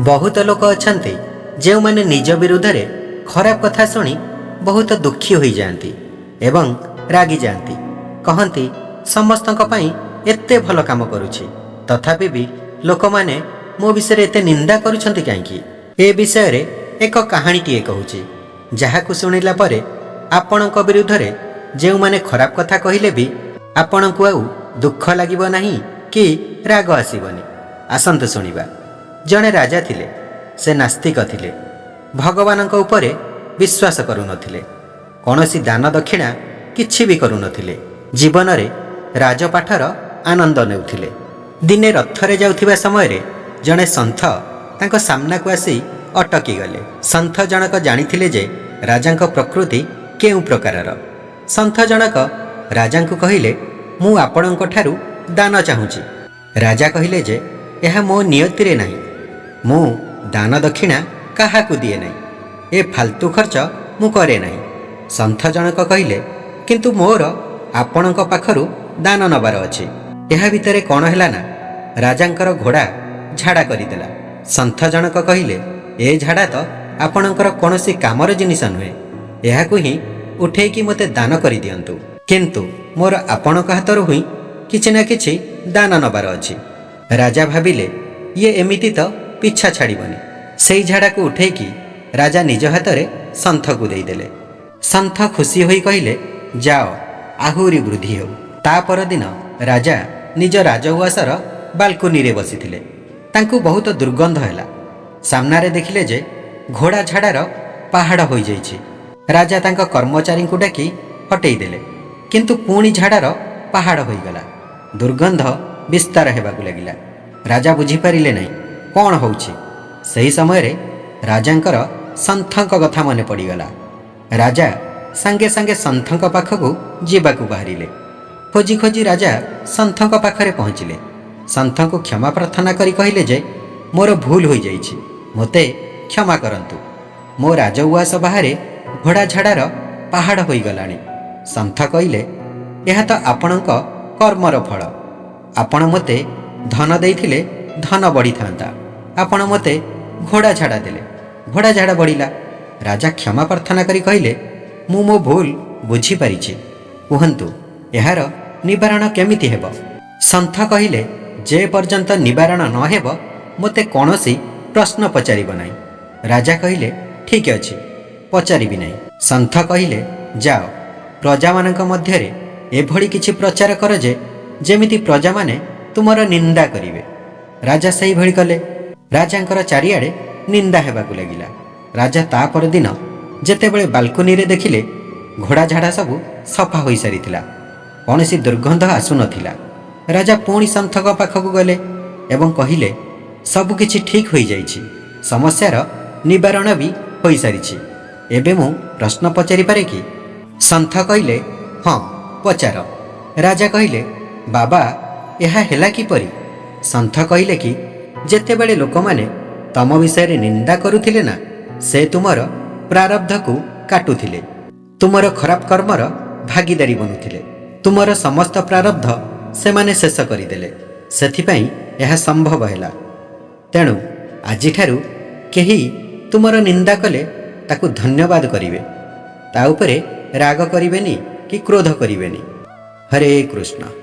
ବହୁତ ଲୋକ ଅଛନ୍ତି ଯେଉଁମାନେ ନିଜ ବିରୁଦ୍ଧରେ ଖରାପ କଥା ଶୁଣି ବହୁତ ଦୁଃଖୀ ହୋଇଯାଆନ୍ତି ଏବଂ ରାଗିଯାଆନ୍ତି। କହନ୍ତି, ସମସ୍ତଙ୍କ ପାଇଁ ଏତେ ଭଲ କାମ କରୁଛି, ତଥାପି ବି ଲୋକମାନେ ମୋ ବିଷୟରେ ଏତେ ନିନ୍ଦା କରୁଛନ୍ତି କାହିଁକି? ଏ ବିଷୟରେ ଏକ କାହାଣୀଟିଏ କହୁଛି, ଯାହାକୁ ଶୁଣିଲା ପରେ ଆପଣଙ୍କ ବିରୁଦ୍ଧରେ ଯେଉଁମାନେ ଖରାପ କଥା କହିଲେ ବି ଆପଣଙ୍କୁ ଆଉ ଦୁଃଖ ଲାଗିବ ନାହିଁ କି ରାଗ ଆସିବନି। ଆସନ୍ତୁ ଶୁଣିବା। ଜଣେ ରାଜା ଥିଲେ। ସେ ନାସ୍ତିକ ଥିଲେ। ଭଗବାନଙ୍କ ଉପରେ ବିଶ୍ୱାସ କରୁନଥିଲେ। କୌଣସି ଦାନ ଦକ୍ଷିଣା କିଛି ବି କରୁନଥିଲେ। ଜୀବନରେ ରାଜପାଠର ଆନନ୍ଦ ନେଉଥିଲେ। ଦିନେ ରଥରେ ଯାଉଥିବା ସମୟରେ ଜଣେ ସନ୍ଥ ତାଙ୍କ ସାମ୍ନାକୁ ଆସି ଅଟକି ଗଲେ। ସନ୍ଥ ଜଣକ ଜାଣିଥିଲେ ଯେ ରାଜାଙ୍କ ପ୍ରକୃତି କେଉଁ ପ୍ରକାରର। ସନ୍ଥ ଜଣକ ରାଜାଙ୍କୁ କହିଲେ, ମୁଁ ଆପଣଙ୍କ ଠାରୁ ଦାନ ଚାହୁଁଛି। ରାଜା କହିଲେ ଯେ ଏହା ମୋ ନିୟତିରେ ନାହିଁ। ମୁଁ ଦାନ ଦକ୍ଷିଣା କାହାକୁ ଦିଏ ନାହିଁ। ଏ ଫାଲତୁ ଖର୍ଚ୍ଚ ମୁଁ କରେ ନାହିଁ। ସନ୍ଥ ଜଣକ କହିଲେ, କିନ୍ତୁ ମୋର ଆପଣଙ୍କ ପାଖରୁ ଦାନ ନେବାର ଅଛି। ଏହା ଭିତରେ କ'ଣ ହେଲା ନା, ରାଜାଙ୍କର ଘୋଡ଼ା ଝାଡ଼ା କରିଦେଲା। ସନ୍ଥ ଜଣକ କହିଲେ, ଏ ଝାଡ଼ା ତ ଆପଣଙ୍କର କୌଣସି କାମର ଜିନିଷ ନୁହେଁ। ଏହାକୁ ହିଁ ଉଠେଇକି ମୋତେ ଦାନ କରିଦିଅନ୍ତୁ। କିନ୍ତୁ ମୋର ଆପଣଙ୍କ ହାତରୁ ହିଁ କିଛି ନା କିଛି ଦାନ ନେବାର ଅଛି। ରାଜା ଭାବିଲେ, ଇଏ ଏମିତି ତ ପିଛା ଛାଡ଼ିବନି। ସେଇ ଝାଡ଼ାକୁ ଉଠେଇକି ରାଜା ନିଜ ହାତରେ ସନ୍ଥକୁ ଦେଇଦେଲେ। ସନ୍ଥ ଖୁସି ହୋଇ କହିଲେ, ଯାଅ, ଆହୁରି ବୃଦ୍ଧି ହେଉ। ତା ପରଦିନ ରାଜା ନିଜ ରାଜଉଆସର ବାଲକୁନିରେ ବସିଥିଲେ। ତାଙ୍କୁ ବହୁତ ଦୁର୍ଗନ୍ଧ ହେଲା। ସାମ୍ନାରେ ଦେଖିଲେ ଯେ ଘୋଡ଼ା ଝାଡ଼ାର ପାହାଡ଼ ହୋଇଯାଇଛି। ରାଜା ତାଙ୍କ କର୍ମଚାରୀଙ୍କୁ ଡାକି ହଟେଇ ଦେଲେ, କିନ୍ତୁ ପୁଣି ଝାଡ଼ାର ପାହାଡ଼ ହୋଇଗଲା। ଦୁର୍ଗନ୍ଧ ବିସ୍ତାର ହେବାକୁ ଲାଗିଲା। ରାଜା ବୁଝିପାରିଲେ ନାହିଁ କ'ଣ ହେଉଛି। ସେହି ସମୟରେ ରାଜାଙ୍କର ସନ୍ଥଙ୍କ କଥା ମନେ ପଡ଼ିଗଲା। ରାଜା ସାଙ୍ଗେ ସାଙ୍ଗେ ସନ୍ଥଙ୍କ ପାଖକୁ ଯିବାକୁ ବାହାରିଲେ। ଖୋଜି ଖୋଜି ରାଜା ସନ୍ଥଙ୍କ ପାଖରେ ପହଞ୍ଚିଲେ। ସନ୍ଥଙ୍କୁ କ୍ଷମା ପ୍ରାର୍ଥନା କରି କହିଲେ ଯେ ମୋର ଭୁଲ ହୋଇଯାଇଛି, ମୋତେ କ୍ଷମା କରନ୍ତୁ। ମୋ ରାଜଉଆସ ବାହାରେ ଘୋଡ଼ା ଝାଡ଼ାର ପାହାଡ଼ ହୋଇଗଲାଣି। ସନ୍ଥ କହିଲେ, ଏହା ତ ଆପଣଙ୍କ କର୍ମର ଫଳ। ଆପଣ ମୋତେ ଧନ ଦେଇଥିଲେ ଧନ ବଢ଼ିଥାନ୍ତା। ଆପଣ ମୋତେ ଘୋଡ଼ା ଝାଡ଼ା ଦେଲେ, ଘୋଡ଼ା ଝାଡ଼ା ବଢ଼ିଲା। ରାଜା କ୍ଷମା ପ୍ରାର୍ଥନା କରି କହିଲେ, ମୁଁ ମୋ ଭୁଲ ବୁଝିପାରିଛି। କୁହନ୍ତୁ, ଏହାର ନିବାରଣ କେମିତି ହେବ? ସନ୍ଥ କହିଲେ, ଯେ ପର୍ଯ୍ୟନ୍ତ ନିବାରଣ ନ ହେବ, ମୋତେ କୌଣସି ପ୍ରଶ୍ନ ପଚାରିବ ନାହିଁ। ରାଜା କହିଲେ, ଠିକ୍ ଅଛି, ପଚାରିବି ନାହିଁ। ସନ୍ଥ କହିଲେ, ଯାଅ, ପ୍ରଜାମାନଙ୍କ ମଧ୍ୟରେ ଏଭଳି କିଛି ପ୍ରଚାର କର ଯେ ଯେମିତି ପ୍ରଜାମାନେ ତୁମର ନିନ୍ଦା କରିବେ। ରାଜା ସେଇଭଳି କଲେ। ରାଜାଙ୍କର ଚାରିଆଡ଼େ ନିନ୍ଦା ହେବାକୁ ଲାଗିଲା। ରାଜା ତା ପରଦିନ ଯେତେବେଳେ ବାଲକୁନିରେ ଦେଖିଲେ, ଘୋଡ଼ା ଝାଡ଼ା ସବୁ ସଫା ହୋଇସାରିଥିଲା। କୌଣସି ଦୁର୍ଗନ୍ଧ ଆସୁନଥିଲା। ରାଜା ପୁଣି ସନ୍ଥଙ୍କ ପାଖକୁ ଗଲେ ଏବଂ କହିଲେ, ସବୁକିଛି ଠିକ୍ ହୋଇଯାଇଛି। ସମସ୍ୟାର ନିବାରଣ ବି ହୋଇସାରିଛି। ଏବେ ମୁଁ ପ୍ରଶ୍ନ ପଚାରିପାରେ କି? ସନ୍ଥ କହିଲେ, ହଁ, ପଚାର। ରାଜା କହିଲେ, ବାବା, ଏହା ହେଲା କିପରି? ସନ୍ଥ କହିଲେ କି ଯେତେବେଳେ ଲୋକମାନେ ତମ ବିଷୟରେ ନିନ୍ଦା କରୁଥିଲେ ନା, ସେ ତୁମର ପ୍ରାରବ୍ଧକୁ କାଟୁଥିଲେ। ତୁମର ଖରାପ କର୍ମର ଭାଗିଦାରୀ ବନୁଥିଲେ। ତୁମର ସମସ୍ତ ପ୍ରାରବ୍ଧ ସେମାନେ ଶେଷ କରିଦେଲେ। ସେଥିପାଇଁ ଏହା ସମ୍ଭବ ହେଲା। ତେଣୁ ଆଜିଠାରୁ କେହି ତୁମର ନିନ୍ଦା କଲେ ତାକୁ ଧନ୍ୟବାଦ କରିବେ। ତା ଉପରେ ରାଗ କରିବେନି କି କ୍ରୋଧ କରିବେନି। ହରେ କୃଷ୍ଣ।